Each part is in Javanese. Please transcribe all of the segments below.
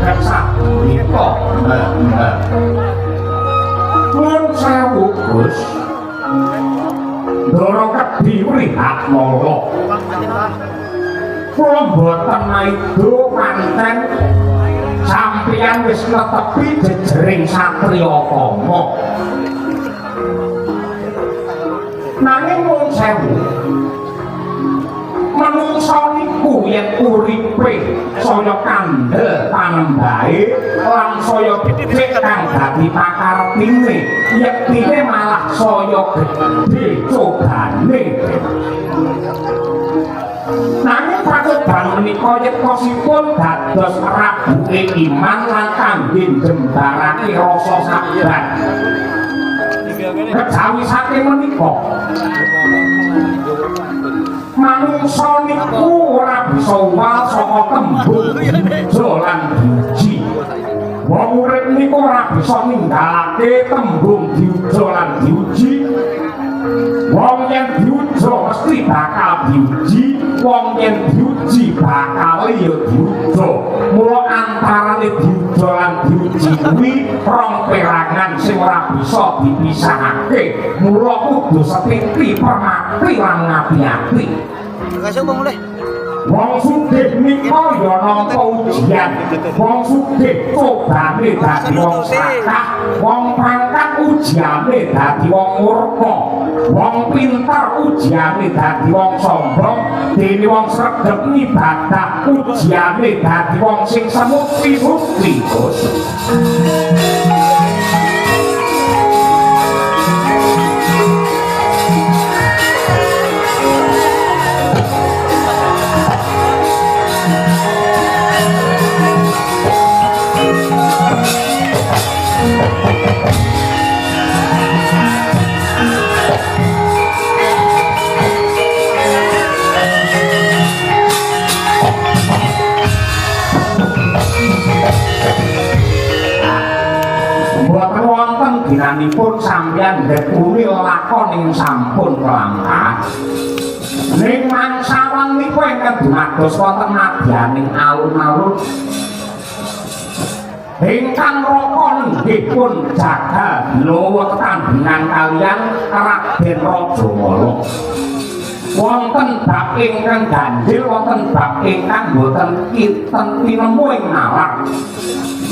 sregep sadika. Nuwun sewu, Gus. Ndara Kedhi Wrihatmala. Kula mboten maido pancen sampeyan wis netepi jejering satriya kama. Nanging nuwun sewu, manungsa niku yen uripe saya kandel panembahe lan saya becik kang dadi pakartine, yektine malah saya gedhe cobane. Nanging pacoban menika yektosipun dados rabuke iman lan kangge njembarake rasa sabar. Kejawi saking menika, manungsa niku ora bisa uwal saka tembung diuja lan diuji. Wong urip niku ora bisa ninggalake tembung diuja lan diuji. Wong yen diuja mesti bakal diuji, wong yen diuji bakal ya diuja. Mula antarane diuja lan diuji kuwi rong perangan sing ora bisa dipisahake. Mula kudu setiti permati lan ngati-ati. Wong sugih nika ya nampa ujian. Wong sugih cobane dadi wong sakah, wong pangkat ujiane dadi wong murka, wong pinter ujiane dadi wong sombong, dene wong sregep ngibadah ujiane dadi wong sing semuti-muti. Gus. Mboten wonten ginanipun sampeyan ndekuni lelakon ing sampun kelampah. Ning mangsawan niku ingkang dumados wonten madyaning alun-alun ingkang raka nenggih pun jagal bilawa tetandhingan kaliyan Raden Rajamala. Wonten bab ingkang ganjil, wonten bab ingkang boten kinten tinemu ing nalar.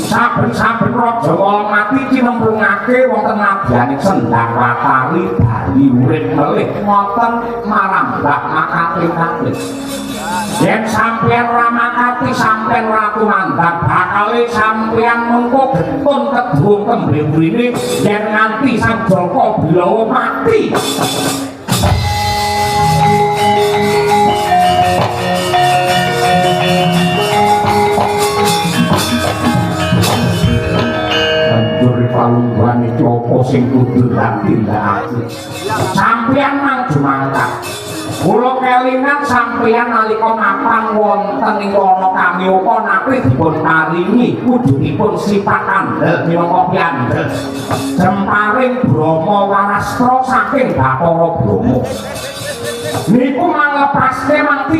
Saben-saben Rajamala mati cinemplungake wonten madyaning Sendang Watari bali urip melih ngoten marambah makate-kate. Yen sampeyan ora makati, sampeyan ora tumandang, bakale sampeyan mengko getun kedhung tembe mrene yen nganti Sang Jaka Bilawa mati. Banjur palungguhan iki apa sing kudu ditindakake? Sampeyan mang jumangkat. Kula kelingan sampeyan nalika mapan wonten ing wana Kamyoka nate dipun paringi wujudipun sifat kandel minangka piyandel. Jemparing Brahma Warastra saking Bathara Brahma. Niku manglepaske mangti